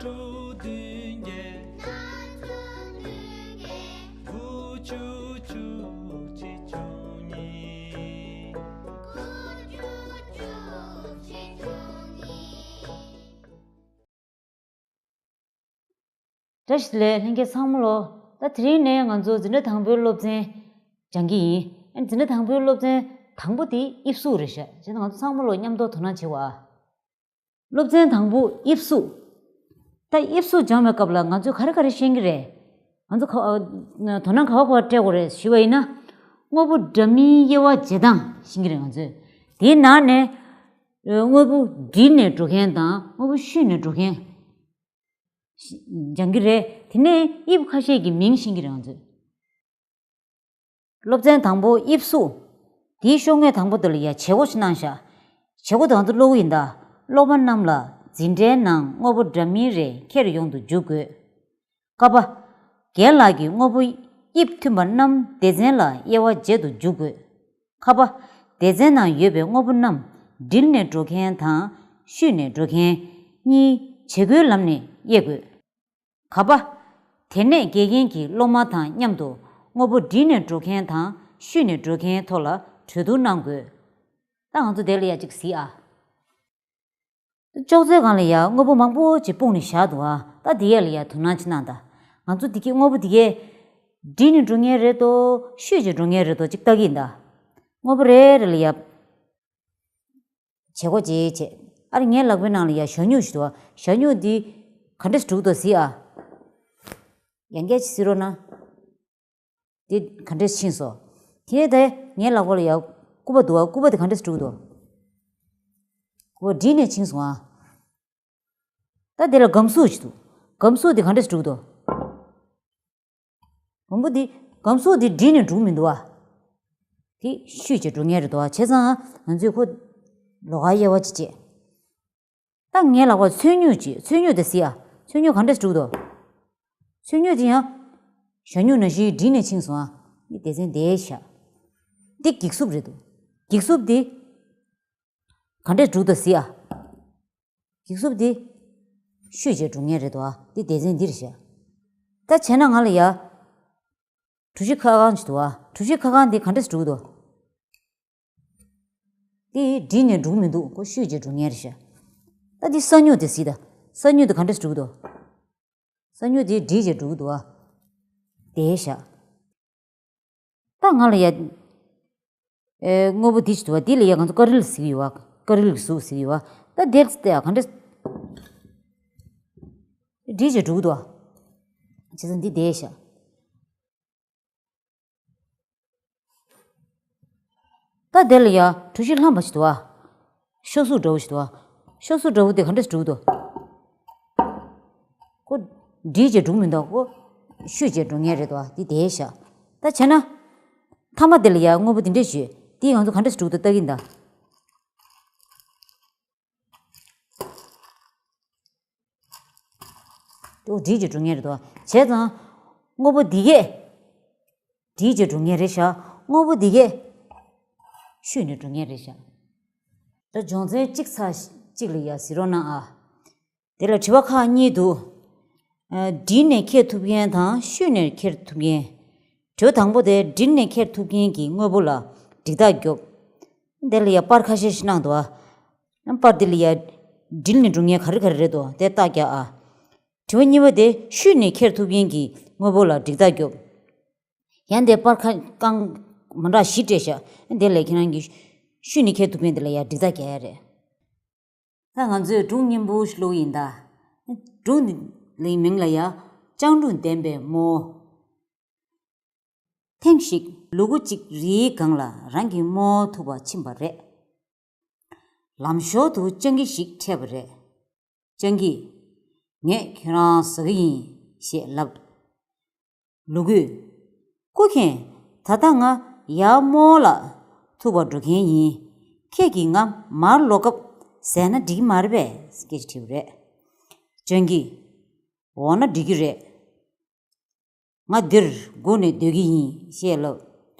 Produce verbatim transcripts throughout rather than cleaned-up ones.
བཀྲ་ཤིས་བདེ་ལེགས་ལྷན་རྒྱས་ཚང་མ་ལོ། ད་དེ་རིང་ནས་ང་ཚོ་འཛིན་གྲྭ་དང་པོའི་སློབ་ཚན་སྦྱང་གི་ཡིན། ཨ་ནི་འཛིན་གྲྭ་དང་པོའི་སློབ་ཚན་དང་པོ་དེ་དབྱིབས་གཟུགས་རེད་ཤག་བྱས་ཙང་ང་ཚོ་ཚང་མ་ལོ་མཉམ་དུ་དོ་སྣང་བྱེད་དགོས་ཨ། སློབ་ཚན་དང་པོ་དབྱིབས་གཟུགས། ད་དབྱིབས་གཟུགས་སྦྱང་བའི་སྐབས་ལ་ང་ཚོས་ག་རེ་ག་རེ་ཤེས་ཀྱི་རེད། ང་ཚོ་ག་ཨ་དོ་སྣང་ག་བ་ག་བ་སྤྲད་དགོས་རེད་ཞུས་པ་ཡིན་ན། དངོས་པོ་འདྲ་མིན་དབྱེ་བ་འབྱེད་སྟངས་ཤེས་ཀྱི་རེད་ང་ཚོས། དེའི་ནང་ནས་དངོས་པོ་འདྲིས་ནས་འགྲོ་མཁན་དང་དངོས་པོ་བཤུས་ནས་འགྲོ་མཁན་སྦྱང་གི་རེད། དེ་ནས་དབྱིབས་ཁ་ཤས་ཀྱི་མིང་ཤེས་ཀྱི་རེད་ང་ཚོས། སློབ་ཚན་དང་པོ་དབྱིབས་གཟུགས། དེའི་ཤོག་ངོས་དང་པོ་དེ་ལ་ཡ་བྱེད་སྒོ་ཞིག་གནང་ཤག་བྱེད་སྒོ་དེ་ང་ཚོ་ཀློག་གི་ཡིན་ད། སློབ་མ་རྣམས་ལ་འཛིན་གྲྭའི་ནང་དངོས་པོ་འདྲ་མིན་རེ་ཁྱེར་ཡོང་དུ་འཇུག་དགོས། ཀ་པ། རྒན་ལགས་ཀྱིས་དངོས་པོ་དབྱིབས་མཐུན་པ་རྣམས་སྡེ་ཚན་ལ་དབྱེ་བ་འབྱེད་དུ་འཇུག་དགོས། ཁ་པ། སྡེ་ཚན་ནང་ཡོད་པའི་དངོས་པོ་རྣམས་འདྲིས་ནས་འགྲོ་མཁན་དང་བཤུས་ནས་འགྲོ་མཁན་གཉིས་བྱེད་སྒོའི་ལམ་ནས་དབྱེ་དགོས། ག་པ། དེ་ནས་དགེ་རྒན་གྱིས་སློབ་མ་དང་མཉམ་དུ་དངོས་པོ་འདྲིས་ནས་འགྲོ་མཁན་དང་བཤུས་ནས་འགྲོ་མཁན་ཐོག་ལ་གྲོས་བསྡུར་གནང་དགོས། ད་ང་ཚོ་དེ་ལ་ཡ་གཅིག་གཟིགས་ཨ། ཅོག་ཙེའི་སྒང་ལ་ཡ་དངོས་པོ་མང་པོ་ཅིག་སྤུངས་ནས་བཞག་འདུག་ཨ། ད་འདི་ཡ་ལ་ཡ་དོ་སྣང་ཅིག་གནང་ད། ང་ཚོ་འདི་གི་དངོས་པོ་འདི་གས་འདྲིས་ནས་འགྲོ་མཁན་རེད་དོ་བཤུས་བྱས་འགྲོ་མཁན་རེད་དོ་ཅིག་ལྟ་གི་ཡིན་ད། དངོས་པོ་རེ་རེ་ལ་ཡ། བྱེད་སྒོ་བྱེད་བྱེད། ཨ་རེ་ངའི་ལག་པའི་ནང་ལ་ཡ་ཞྭ་སྨྱུག་ཞིག་འདུག་ཨ། ཞྭ་སྨྱུག་འདི་ག་འདྲས་འགྲུག་འདུག་གཟིགས་ཨ། ཡང་བསྐྱར་ཅིག་གཟིགས་རོགས་གནང་། འདི་ག་འདྲས་ཕྱིན་སོང་། དེ་ནས་ད་ངའི་ལག་པ་ལ་ཡ་སྐུད་པ་འདུག་ཨ། སྐུད་པ་འདི་ག་འདྲས་འགྲུག་འདུག་སྐུད་པ་འདྲིས་ནས་ཕྱིན་སོང་ཨ། ད་དེ་ལ་སྒམ་གཟུགས་ཞིག་འདུག་སྒམ་གཟུགས་འདི་ག་འདྲས་འགྲུག་འདུག་སྒམ་པོ་འདི། སྒམ་གཟུགས་འདི་འདྲིས་ནས་འགྲུག་མི་འདུག་ཨ། དེ་བཤུས་བྱས་འགྲོ་མཁན་རེད་འདུག་ཨ། བྱས་ཙང་ང་ཚོས་ཁོ་ལོགས་ཀ་དབྱེ་བ་ཅིག་བྱེད། ད་ངའི་ལག་པར་ཚོན་སྨྱུག་ཅིག་ཚོན་སྨྱུག་དེ་གཟིགས་ཨ། ཚོན་སྨྱུག་ག་འདྲས་འགྲུག་འདུག་ཚོན་སྨྱུག་དེ་ཡང་ཞྭ་སྨྱུག་ནང་བཞིན་འདྲིས་ནས་ཕྱིན་སོང་ཨ། འདི་སྡེ་ཚན་དེ་བཞག་འདི་འགྱིག་སུབ་རེད་འདུག་འགྱིག་སུབ་འདི་ག་འདྲས་འགྲུག་འདུག་གཟིགས་ཨ། འགྱིག་སུབ་འདི་བཤུས་བྱས་འགྲུག་མཁན་རེད་འདུག་ཨ། འདི་སྡེ་ཚན་འདི་རེད་ཤག་ད་བྱས་ན་ང་ལ་ཡ། གྲུ་བཞི་ཁ་བསྒང་ཅིག་འདུག་ཨ། གྲུ་བཞི་ཁ་བསྒང་འདི་ག་འདྲས་འགྲུག་འདུག་འདི་འདྲིས་ནས་འགྲུག་མི་འདུག་ཁོ་བཤུས་བྱས་འགྲུག་མཁན་རེད་ཤག་ད་འདི་ས་སྨྱུག་འདི་གཟིགས་ད། ས་སྨྱུག་འདི་ག་འདྲས་འགྲུག་འདུག་ས་སྨྱུག་འདི་འདྲིས་བྱས་འགྲུག་འདུག་ཨ། དེ་ཤག་ད་ང་ལ་ཡ། ཨེ། དངོས་པོ་འདི་ཞིག་འདུག་བ། འདི་ལ་ཡ་ང་ཚོ་ཀ་རིལ་ཟེར་གྱི་ཡོད་བ། ཀ་རིལ་གྱི་གཟུགས་ཟེར་གྱི་ཡོད་བ། ད་འདིར་ལྟ་ཡ་ག་འདྲ། འདྲིས་བྱས་འགྲུག་འདུག་བ། བྱས་ཙང་འདི་བསྡད་ཤག་ད་འདི་ལ་ཡ་གྲུ་བཞི་ལྷམ་པ་ཞིག་འདུག་བ། ཤ་གཟུགས་འདྲ་བོ་ཞིག་འདུག་བ། ཤ་གཟུགས་འདྲ་བོ་དེ་ག་འདྲས་འགྲུག་འདུག་ཁོ་འདྲིས་བྱས་འགྲུག་མི་འདུག་ཁོ་བཤུས་བྱས་འགྲོ་མཁན་རེད་འདུག་བ། འདི་བསྡད་ཤག་ད་བྱས་ན། མཐའ་མ་འདི་ལ་ཡ་དངོས་པོ་འདི་འདྲས་ཞིག་འདི་ང་ཚོ་ག་འདྲས་འགྲུག་འདུག་ལྟ་གི་ཡིན་ད། འདི་འདྲིས་བྱས་འགྲོ་མཁན་རེད་འདུག་བ། བྱས་ཙང་། དངོས་པོ་འདི་གས། འདྲིས་བྱས་འགྲོ་མཁན་རེད་ཤག་དངོས་པོ་འདི་གས། བཤུས་ནས་འགྲོ་མཁན་རེད་ཤག་ད་སྦྱོང་ཚན་གཅིག་ཚེག་གཅིག་ལ་ཡ་གཟིགས་རོགས་གནང་ཨ། དེ་ལ་དྲི་བ་ཁག་གཉིས་འདུག་ཨ། འདྲིས་ནས་འཁྱེར་ཐུབ་མཁན་དང་བཤུས་ནས་འཁྱེར་ཐུབ་མཁན། དྲི་བ་དང་པོ་དེ་འདྲིས་ནས་འཁྱེར་ཐུབ་མཁན་གྱི་དངོས་པོ་ལ་འགྲིག་རྟགས་རྒྱོབ། དེ་ལ་ཡ་པར་ཁ་ཤས་ཤིག་གནང་འདུག་ཨ། པར་འདི་ལ་ཡ། འདྲིས་ནས་འགྲོ་མཁན་ག་རེ་ག་རེ་རེད་འདུག་དེ་རྟགས་རྒྱག་ཨ། དྲི་བ་གཉིས་པ་དེ་བཤུས་ནས་འཁྱེར་ཐུབ་མཁན་གྱི་དངོས་པོ་ལ་འགྲིག་རྟགས་རྒྱོབ། ཡང་དེ་པར་ཁ་བསྐང་། མ་འདྲ་བཞི་སྤྲད་ཤག་དེ་ལས་ཁྱེད་རང་གིས་བཤུས་ནས་འཁྱེར་ཐུབ་མཁན་དེ་ལ་ཡ་འགྲིག་རྟགས་རྒྱག་ཡ་རེད། ད་ང་ཚོས་སྒྲུང་སྙན་པོ་ཞིག་ཀློག་གི་ཡིན་ད། སྒྲུང་འདི་ལ་མིང་ལ་ཡ། སྤྱང་གྲུང་ལྡན་པའི་རྨོ་བོ། ཐེངས་ཤིག་ལུ་གུ་གཅིག་རིའི་སྒང་ལ་རང་གི་རྨོ་བོ་ཐུག་པར་ཕྱིན་པ་རེད། ལམ་ཞོར་དུ་སྤྱང་ཀི་ཞིག་འཕྲད་པ་རེད། སྤྱང་ཀིས། ངས་ཁྱོད་རང་ཟ་གི་ཡིན། ཞེས་ལབ། ལུ་གུས། སྐུ་མཁྱེན། ད་ལྟ་ང་ཡར་རྨོ་ལགས་ཐུག་པར་འགྲོ་མཁན་ཡིན། ཁྱེད་ཀྱིས་ང་མར་ལོག་སྐབས་ཟས་ན་འགྲིག་གི་མ་རེད་པས། སྐད་ཆ་དྲིས་པ་རེད། སྤྱང་ཀིས། འོ་ན་འགྲིག་གི་རེད། ང་འདིར་སྒུག་ནས་སྡོད་ཀྱི་ཡིན་ཞེས་ལབ།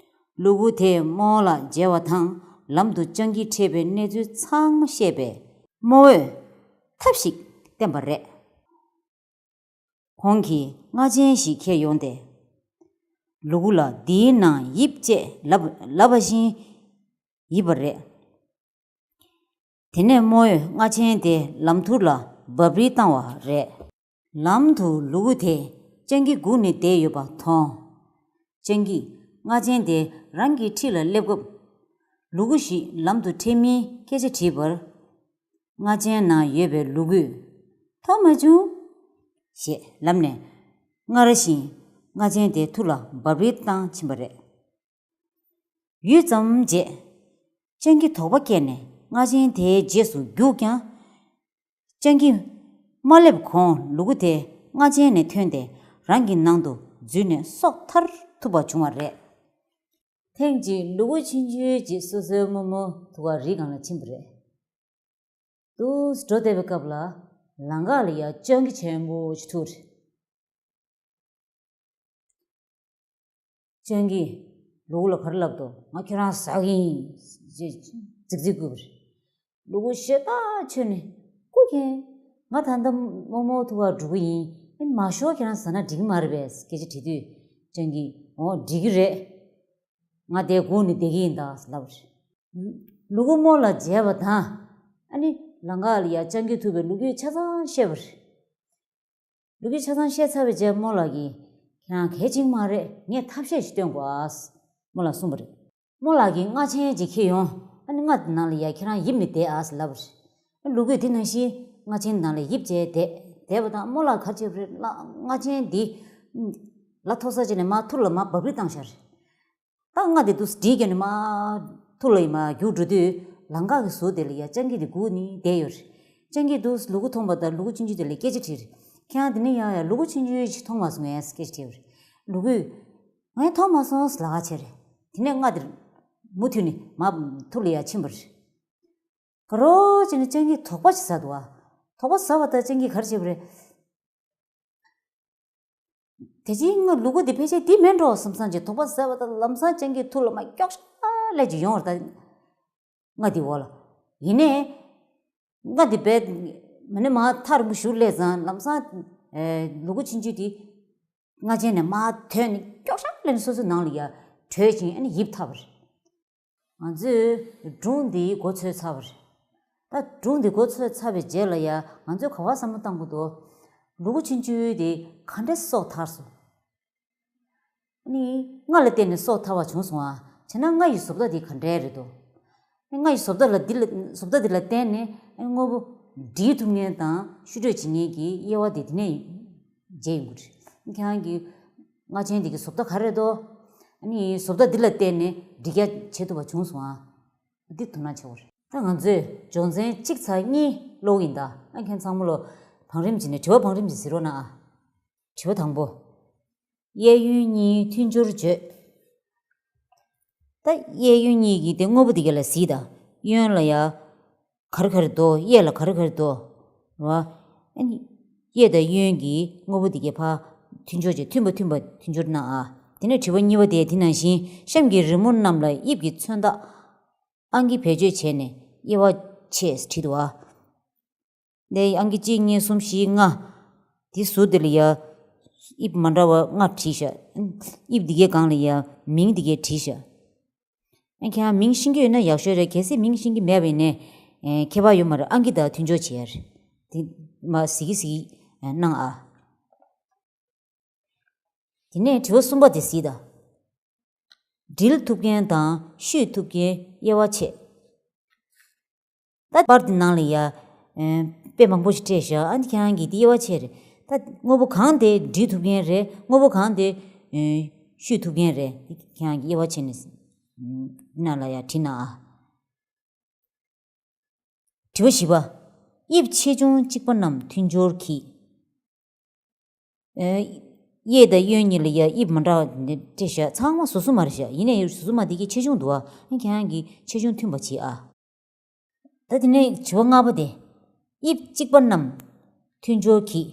ལུ་གུ་དེས་རྨོ་ལགས་མཇལ་བ་དང་ལམ་དུ་སྤྱང་ཀིས་འཕྲད་པའི་གནས་ཚུལ་ཚང་མ་བཤད་པས་རྨོ་བོས་ཐབས་ཤིག་བསྟན་པ་རེད། ཁོང་གིས་རྔ་ཆེན་ཞིག་ཁྱེར་ཡོང་སྟེ། ལུ་གུ་ལ་འདིའི་ནང་ཡིབ་ཅེས་ལབ་ལབ་པ་བཞིན་ཡིབ་པ་རེད། དེ་ནས་རྨོ་ཡས་རྔ་ཆེན་དེ་ལམ་ཐུར་ལ་འབབ་རིལ་བཏང་བ་རེད། ལམ་དུ་ལུ་གུ་དེས་སྤྱང་ཀི་སྒུག་ནས་བསྡད་ཡོད་པ་མཐོང་། སྤྱང་ཀིས་རྔ་ཆེན་དེ་རང་གི་འཁྲིས་ལ་སླེབས་སྐབས། ལུ་གུ་ཞིག་ལམ་དུ་འཕྲད་མིན་སྐད་ཆ་དྲིས་པར། རྔ་ཆེན་ནང་ཡོད་པའི་ལུ་གུས། མཐོང་མ་བྱུང་། ཞེས་ལབ་ནས། སྔར་བཞིན་རྔ་ཆེན་དེ་ཐུར་ལ་འབབ་རིལ་བཏང་ཕྱིན་པ་རེད། ཡུད་ཙམ་རྗེས། སྤྱང་ཀི་དོགས་པ་སྐྱེས་ནས་རྔ་ཆེན་དེའི་རྗེས་སུ་རྒྱུགས་ཀྱང་། སྤྱང་ཀི་མ་སླེབས་གོང་ལུ་གུ་དེ་རྔ་ཆེན་ནས་ཐོན་ཏེ་རང་གི་ནང་དུ་འཛུལ་ནས་སྲོག་ཐར་ཐུབ་པ་བྱུང་བ་རེད། ཐེངས་གཅིག་ལུ་གུ་ཆུང་ཆུང་ཅིག་སོ་སོའི་རྨོ་མོ་ཐུག་ག་རི་སྒང་ལ་ཕྱིན་པ་རེད། འདུག་སེ་འགྲོ་བསྡད་པའི་སྐབས་ལ། ལམ་ཁ་ལ་ཡ་སྤྱང་ཀི་ཆེན་པོ་ཞིག་ཐུག་རེད། སྤྱང་ཀིས་ལུ་གུ་ལ་ག་རེ་ལབ་འདུག་ང་ཁྱེད་རང་ཟ་གི་ཡིན། ཅེས་རྫིག་རྫིག་བསྐུལ་བ་རེད། ལུ་གུ་ཞེ་ཐག་ཆོད་ནས། སྐུ་མཁྱེན། ང་ད་ལྟ་རྨོ་མོ་ཐུག་ག་འགྲོ་གི་ཡིན། ཨེ་མ་ཤོར་ཁྱེད་རང་ཟ་ན་འགྲིག་གི་མ་རེད་པས། སྐད་ཆ་དྲིས་དུས། སྤྱང་ཀིས། འོ་འགྲིག་གི་རེད། ང་དེ་སྒུག་ནས་བསྡད་ཀྱི་ཡིན་ད་ལབ་པ་རེད། ལུ་གུ་རྨོ་ལ་མཇལ་བ་དང་། ཨ་ནི་ལམ་ཁ་ལ་ཡ་སྤྱང་ཀི་ཐུག་པའི་ལོ་རྒྱུས་ཆ་ཚང་བཤད་པ་རེད། ལོ་རྒྱུས་ཆ་ཚང་བཤད་ཚར་བའི་རྗེས་རྨོ་ལགས་ཀྱིས། ཁྱེད་རང་གལ་ཆེན་མ་རེད། ངས་ཐབས་ཤེས་ཤིག་སྟོན་དགོས་ཨ། རྨོ་ལགས་གསུངས་པ་རེད། རྨོ་ལགས་ཀྱིས་རྔ་ཆེན་ཅིག་ཁྱེར་ཡོང་། ཨ་ནི་རྔ་དེ་ནང་ལ་ཡ་ཁྱེད་རང་ཡིབ་ནས་བསྡད་ཨ་ལབ་པ་རེད། ལུ་གུས་དེ་ནང་བཞིན་རྔ་ཆེན་ནང་ལ་ཡིབ་བྱས་བསྡད་བསྡད་པ་དང་། རྨོ་ལགས་ག་རེ་བྱས་པ་རེད་ལ། རྔ་ཆེན་འདི་ལ་མཐོ་ས་ཅིག་ནས་མར་ཐུར་ལ་མར་འབབ་རིལ་བཏང་བཞག་རེད། ད་རྔ་དེ་འདུག་སེ་སྒྲིལ་བརྒྱབ་ནས་མར་ཐུར་ལ་ཡིན་མར་རྒྱུག་འགྲོ་དུས། ལམ་ཁ་གི་ཟུར་དེ་ལ་ཡ་སྤྱང་ཀི་དེ་སྒུག་ནས་བསྡད་ཡོད་རེད། སྤྱང་ཀིས་འདུག་སེ་ལུ་གུ་མཐོང་པ་དང་ལུ་གུ་ཆུང་ཆུང་དེ་ལ་སྐད་ཆ་དྲིས་རེད། ཁྱེད་རང་དེ་ནས་ཡར་ཡར་ལུ་གུ་ཆུང་ཆུང་ཞིག་མཐོང་མ་སོང་ངས་སྐད་ཆ་དྲིས་པ་རེད། ལུ་གུས། ངས་མཐོང་མ་སོང་ལབ་ཁ་བྱས་རེད། དེ་ནས་རྔ་དེ་མུ་མཐུད་ནས་མར་ཐུར་ལ་ཡ་ཕྱིན་པ་རེད། ག་རེ་བྱས་ནས་སྤྱང་ཀིས་དོགས་པ་ཞིག་ཟ་འདུག་ཨ། དོགས་པ་ཟ་བ་དང་སྤྱང་ཀིས་ག་རེ་བྱས་པ་རེད། དེ་རྗེས་རྔ་ལུ་གུ་དེ་ཕལ་ཆེར་འདི་མིན་འགྲོ་བསམ་བསམ་བྱས་དོགས་པ་ཟ་བ་དང་ལམ་སང་སྤྱང་ཀིའི་ཐུར་ལ་མར་ཀྱོག་ཤ་ལེ་ཅིག་ཡོང་བ་རེད་ད། རྔ་དེའི་འོག་ལ། ཡིན་ནའི། རྔ་དེ་རྦད་མ་ནི་མར་ཐག་རིང་པོ་ཞིག་སླེབས་ཙང་ལམ་སང་། ཨེ། ལུ་གུ་ཆུང་ཆུང་དེ་རྔ་ཆེན་ནས་མར་ཐོན་ནས་ཀྱོག་ཤ་ལེ་ནས་སོ་སོའི་ནང་ལ་ཡར་བྲོས་ཤིང་ཨ་ནི་ཡིབ་ཐལ་བ་རེད། ང་ཚོས་སྒྲུང་འདིའི་མགོ་ཚོས་ཚར་བ་རེད། ད་སྒྲུང་འདི་མགོ་ཚོས་ཚར་བའི་རྗེས་ལ་ཡ་ང་ཚོས་ག་པར་བསམ་བློ་བཏང་དགོས་འདུག་ལུ་གུ་ཆུང་ཆུང་དེ་ག་འདྲས་སྲོག་ཐར་སོང་། ཨ་ནི་རྔ་ལ་བརྟེན་ནས་སྲོག་ཐར་བ་བྱུང་སོང་ཨ། བྱས་ན་རྔ་ཡི་བཟོ་ལྟ་དེ་ག་འདྲས་རེད་འདུག་རྔ་ཡི་བཟོ་ལྟ་ལ་འདི་ལ་བཟོ་ལྟ་འདི་ལ་བརྟེན་ནས་དངོས་པོ་སྒྲིལ་ཐུབ་མཁན་དང་བཤུ་སྤྲོད་བྱེད་མཁན་གྱི་དབྱེ་བ་དེ་དེ་ནས་འབྱེད་ཡོང་གི་རེད། ཁྱེད་རང་གི་རྔ་ཆེན་འདི་གི་བཟོ་ལྟ་ག་རེ་རེད་དོ། ཨ་ནི་བཟོ་ལྟ་འདི་ལ་བརྟེན་ནས་སྒྲིལ་རྒྱག་བྱེད་ཐུབ་པ་བྱུང་སོང་ཨ། འདི་དོ་སྣང་བྱེད་དགོས་རེད། ད་ང་ཚོས་སྦྱོང་ཚན་གཅིག་ཚར་གཉིས་ཀློག་གི་ཡིན་ད། ཨ་ཁྱེད་ཚང་མ་ལོ་བང་རིམ་བྱས་ནས་དྲི་བ་བང་རིམ་བྱས་གཟིགས་རོགས་གནང་ཨ། དྲི་བ་དང་པོ། གཡས་གཡོན་གཉིས་མཐུན་སྦྱོར་བརྗོད། ད་གཡས་གཡོན་གཉིས་ཀྱི་དེ་དངོས་པོ་དེ་ག་ལ་གཟིགས་དང་། གཡོན་ལ་ཡ་ག་རེ་ག་རེ་འདུག་གཡས་ལ་ག་རེ་ག་རེ་འདུག་རེད་བ། ཨ་ནི་གཡས་དང་གཡོན་གྱི་དངོས་པོ་དེ་གའི་ཕར་མཐུན་སྦྱོར་བྱས། མཐུན་པ་མཐུན་པ་མཐུན་སྦྱོར་གནང་ཨ། དེ་ནས་དྲི་བ་གཉིས་པ་དེ་དེ་ནང་བཞིན། གཤམ་གྱི་རི་མོ་རྣམས་ལ་དབྱིབས་ཀྱི་མཚོན་རྟགས་ཨང་ཀི་བེད་སྤྱོད་བྱས་ནས་དབྱེ་བ་ཕྱེ་བྲིས་འདུག་བ། དེ་ཨང་ཀི་གཅིག་གཉིས་གསུམ་བཞི་ལྔ། དེ་ཟུར་དེ་ལ་ཡ་དབྱིབས་མ་འདྲ་བ་ལྔ་བྲིས་ཤག་དབྱིབས་འདི་གའི་སྒང་ལ་ཡ་མིང་འདི་གའི་བྲིས་ཤག་ཨ་ཁྱེད་རང་མིང་ཤེས་ཀྱི་ཡོད་ན་ཡག་ཤོས་རེད། གལ་སྲིད་མིང་ཤེས་ཀྱི་མེད་པ་ཡིན་ནའི་ཨེ་ཁྱད་པར་ཡོད་མ་རེད། ཨང་ཀི་དང་མཐུན་སྦྱོར་བྱེད་ཡ་རེད། དེ་མར་གཟིགས་ཀྱི་གཟིགས་ཀྱི་གནང་ཨ། དེ་ནས་དྲི་བ་གསུམ་པ་དེ་གཟིགས་དང་། སྒྲིལ་ཐུབ་མཁན་དང་བཤུས་ཐུབ་མཁན་དབྱེ་བ་ཕྱེ། ད་པར་འདི་ནང་ལ་ཡ་ཨེ་དཔེ་མང་པོ་ཞིག་སྤྲད་བཞག་ཨ་ནི་ཁྱེད་རང་གིས་འདི་དབྱེ་བ་ཕྱེ་རེད། ད་དངོས་པོ་གང་དེ་སྒྲིལ་ཐུབ་མཁན་རེད། དངོས་པོ་གང་དེ་ཨེ་བཤུས་ཐུབ་མཁན་རེད། འདི་ཁྱེད་རང་གིས་དབྱེ་བ་ཕྱེ་ནས་ཨེ་ནང་ལ་ཡ་བྲིས་གནང་ཨ། དྲི་བ་བཞི་པ། དབྱིབས་ཆེ་ཆུང་གཅིག་པ་རྣམས་མཐུན་སྦྱོར་གྱིས། ཨེ། གཡས་དང་གཡོན་གཉིས་ལ་ཡ་དབྱིབས་མ་འདྲ་བ་འདི་སྤྲད་བཞག་ཚང་མ་ཟུར་ཟུར་མ་རེད་བཞག་ཡིན་ནའི་ཟུར་ཟུར་མ་འདི་གའི་ཆེ་ཆུང་འདུག་ཨ། ཁྱེད་རང་གིས་ཆེ་ཆུང་མཐུན་པ་བྱེད་ཨ། ད་དེ་ནས་དྲི་བ་ལྔ་པ་དེ། དབྱིབས་གཅིག་པ་རྣམས་མཐུན་སྦྱོར་གྱིས།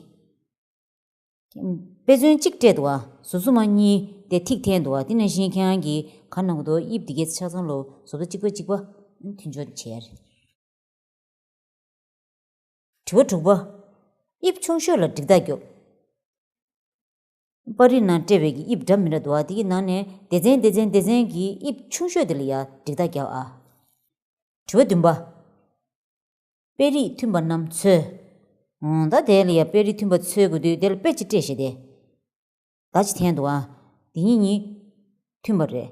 དཔེ་མཚོན་གཅིག་སྤྲད་འདུག་ཨ། ཟུར་ཟུར་མ་གཉིས་དེ་ཐིག་འཐེན་འདུག་ཨ། དེ་ནང་བཞིན་ཁྱེད་རང་གིས་ག་རེ་གནང་གི་འདུག་དབྱིབས་འདི་གའི་ཆ་ཚང་ལ་ཟུར་ཟུར་གཅིག་པ་གཅིག་པ་མཐུན་སྦྱོར་བྱེད་ཡ་རེད། དྲི་བ་དྲུག་པ། དབྱིབས་ཆུང་ཤོས་ལ་འགྲིག་རྟགས་རྒྱོབ། པར་རིས་ནང་སྤྲད་པའི་གི་དབྱིབས་འདྲ་མི་འདྲ་འདུག་ཨ། དེ་གི་ནང་ནས་སྡེ་ཚན་སྡེ་ཚན་སྡེ་ཚན་གྱི་དབྱིབས་ཆུང་ཤོས་དེ་ལ་ཡ་འགྲིག་རྟགས་རྒྱག་ཨ། དྲི་བ་བདུན་པ། དཔེ་རིས་མཐུན་པ་རྣམས་འཚོལ། འོང་ད་དེ་ལ་ཡ་དཔེ་རིས་མཐུན་པ་འཚོལ་དགོས་དུས་དེ་ལ་དཔེ་ཅིག་སྤྲད་བཞག་སྟེ། ད་ཅི་འཐེན་འདུག་ཨ། འདི་གཉིས་གཉིས་མཐུན་པ་རེད།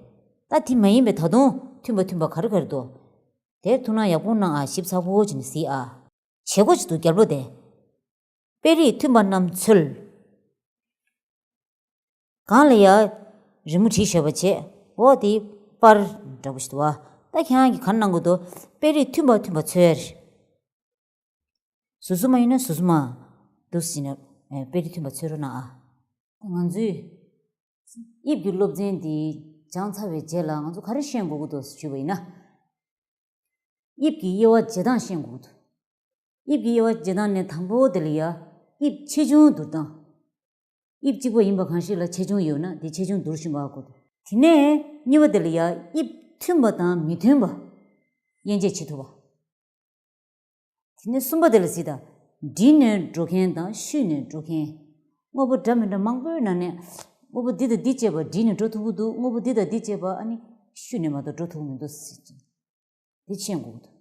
ད་དེ་མ་ཡིན་པའི་ད་དུང་མཐུན་པ་མཐུན་པ་ག་རེ་ག་རེ་འདུག་དེར་ཐུགས་སྣང་ཡག་པོ་གནང་ཨ། ཞིབ་ཚགས་པོ་བྱས་ནས་གཟིགས་ཨ། བྱེད་སྒོ་ཅིག་འདུག་རྒྱལ་པོ་དེ། དཔེ་རིས་མཐུན་པ་རྣམས་འཚོལ། གང་ལ་ཡ་རི་མོ་བྲིས་བཞག་པ་བྱས། འོ་དེ་པར་འདྲ་པོ་ཞིག་འདུག་བ། ད་ཁྱེད་རང་གིས་ག་རེ་གནང་དགོས་འདུག་དཔེ་རིས་མཐུན་པ་མཐུན་པ་འཚོལ། ཟུར་ཟུར་མ་ཡིན་ན་ཟུར་ཟུར་མ་འདུག་ཟེར་ནས་དཔེ་རིས་མཐུན་པ་འཚོལ་རོགས་གནང་ཨ། ང་ཚོས་དབྱིབས་ཀྱི་སློབ་ཚན་འདི་སྦྱངས་ཚར་བའི་རྗེས་ལ་ང་ཚོ་ག་རེ་ཤེས་དགོས་ཀྱི་འདུག་ཞུས་པ་ཡིན་ན། དབྱིབས་ཀྱི་དབྱེ་བ་འབྱེད་སྟངས་ཤེས་དགོས་ཀྱི་འདུག་དབྱིབས་ཀྱི་དབྱེ་བ་འབྱེད་སྟངས་ནས་དང་པོ་དེ་ལ་ཡ་དབྱིབས་ཆེ་ཆུང་བསྡུར་སྟངས། དབྱིབས་གཅིག་པ་ཡིན་པ་གང་ཞིག་ལ་ཆེ་ཆུང་ཡོད་ན་དེ་ཆེ་ཆུང་བསྡུར་བཞིན་པ་དགོས་འདུག་དེ་ནས་གཉིས་པ་དེ་ལ་ཡ་དབྱིབས་མཐུན་པ་དང་མི་མཐུན་པ་དབྱེ་འབྱེད་བྱེད་ཐུབ་པ། དེ་ནས་གསུམ་པ་དེ་ལ་གཟིགས་དང་། འགྲིལ་ནས་འགྲོ་མཁན་དང་བཤུད་ནས་འགྲོ་མཁན། དངོས་པོ་འདྲ་མི་འདྲ་མང་པོའི་ནང་ནས་དངོས་པོ་འདི་དང་འདི་བཅས་པ་འགྲིལ་ནས་འགྲོ་ཐུབ་ཀྱི་འདུག་དངོས་པོ་འདི་དང་འདི་བཅས་པ་ཨ་ནི་བཤུད་ནས་མ་གཏོགས་འགྲོ་ཐུབ་ཀྱི་མི་འདུག་ཟེར་གྱི། འདི་ཤེས་དགོས་ཀྱི་འདུག